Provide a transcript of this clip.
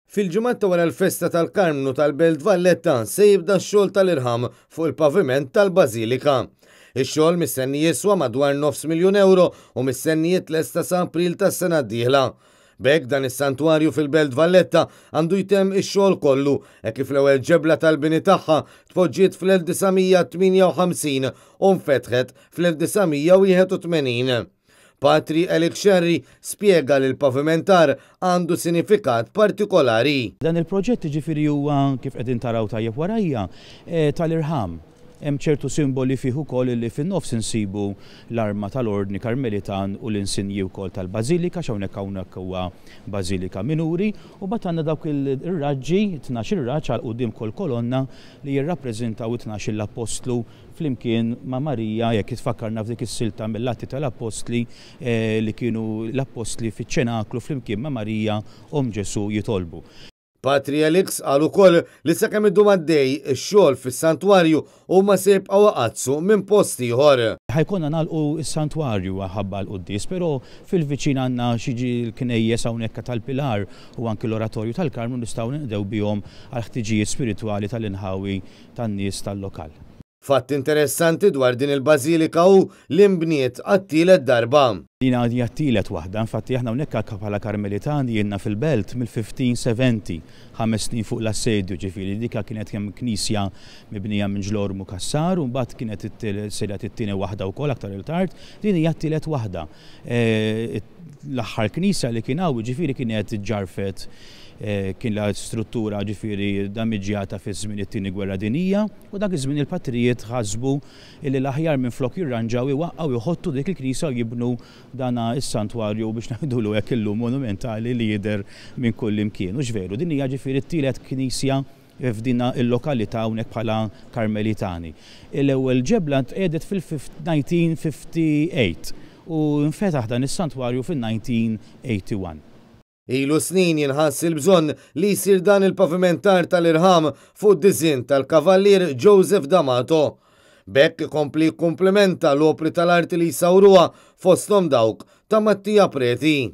Fil-ġimgħat ta' wara l-festa tal-Karmnu tal-Belt Valletta se jibda x-xogħol tal-irħam fuq il-paviment tal-Bażilika. Ix-xogħol mistenni jiswa madwar nofs miljun ewro u mistenni jitlesta sa April tas-sena d-dieħla. B'hekk dan is-santwarju fil-Belt Valletta għandu jtemm ix-xogħol kollu hekk kif l-ewwel ġebla tal-bini tagħha tpoġġiet fl-1958 u nfetħet fl-1981. Patri Alex Scerri spjega li l-pavimentar għandu sinifikat partikolari. Dan il-proġett jiġifieri huwa, kif qegħdin taraw tajjeb warajja, tal-irħam. Hemm ċertu simboli fih ukoll illi fin-nofs insibu l-arma tal-Ordni Karmelitan u l-insinji wkoll tal-Bażilika, għax hawnhekk hawnhekk huwa Bażilika Minuri, u mbagħad għandna dawk ir-raġġi, tnax-il raġġ għal quddiem kull kolonna li jirrappreżentaw it-tnax-il appostlu flimkien ma' Marija, jekk tfakkarna f'dik is-silta mill-Atti tal-Appostli li kienu l-appostli fiċ-ċenaklu flimkien ma' Marija, omm Ġesù, jitolbu. Patri Alex qal ukoll li sakemm idum għaddej ix-xogħol fis-santwarju huma se jibqgħu iqaddsu minn post ieħor. Ħa jkollna nagħlqu s-santwarju ħabba l-quddies, però fil-viċin għandna xi knejjes hawnhekk tal-Pilar u anki l-Oratorju tal-Karmnu nistgħu ninqdew bihom għall-ħtiġijiet spiritwali tal-inħawi tan-nies tal-lokal. Fatt interessanti dwar din il-bażilika hu li nbniet għat-tielet darba. Din hija t-tielet waħda, infatti aħna hawnhekk bħala Karmelitani ilna fil-belt mill-1570, ħames snin fuq l-assedju, ġifieri dik kienet kemm knisja mibnija minn Ġlormu Cassar u mbagħad kienet saret it-tieni waħda wkoll aktar il tard, din hija t-tielet waħda. L-aħħar knisja li kien hawn ġifieri kienet ġarfet kien la struttura ġifieri damiġġjata fi żmien it-Tieni Gwerra Dinjija u dak iż-żmien il-patrijiet ħasbu li l-aħjar minflok jirranġaw iwaqqgħu jħottu dik il-knisja u jibnu dana is-santwarju biex ngħidulu hekk illum monumentali li jidher minn kull imkien. Hux veru, din hija ġifieri t-tielet knisja f'din il-lokalità hawnhekk bħala Karmelitani. L-ewwel ġebla tqiegħdet fil-1958 u nfetaħ dan is-santwarju fil-1981. Ilu snin jinħass il-bżonn li jsir dan il-pavimentar tal-irħam fuq disinn tal-Kavallier Joseph D'Amato. B'hekk ikompli jikkumplementa l-opri tal-arti li jsawruha fosthom dawk ta' Mattia Preti.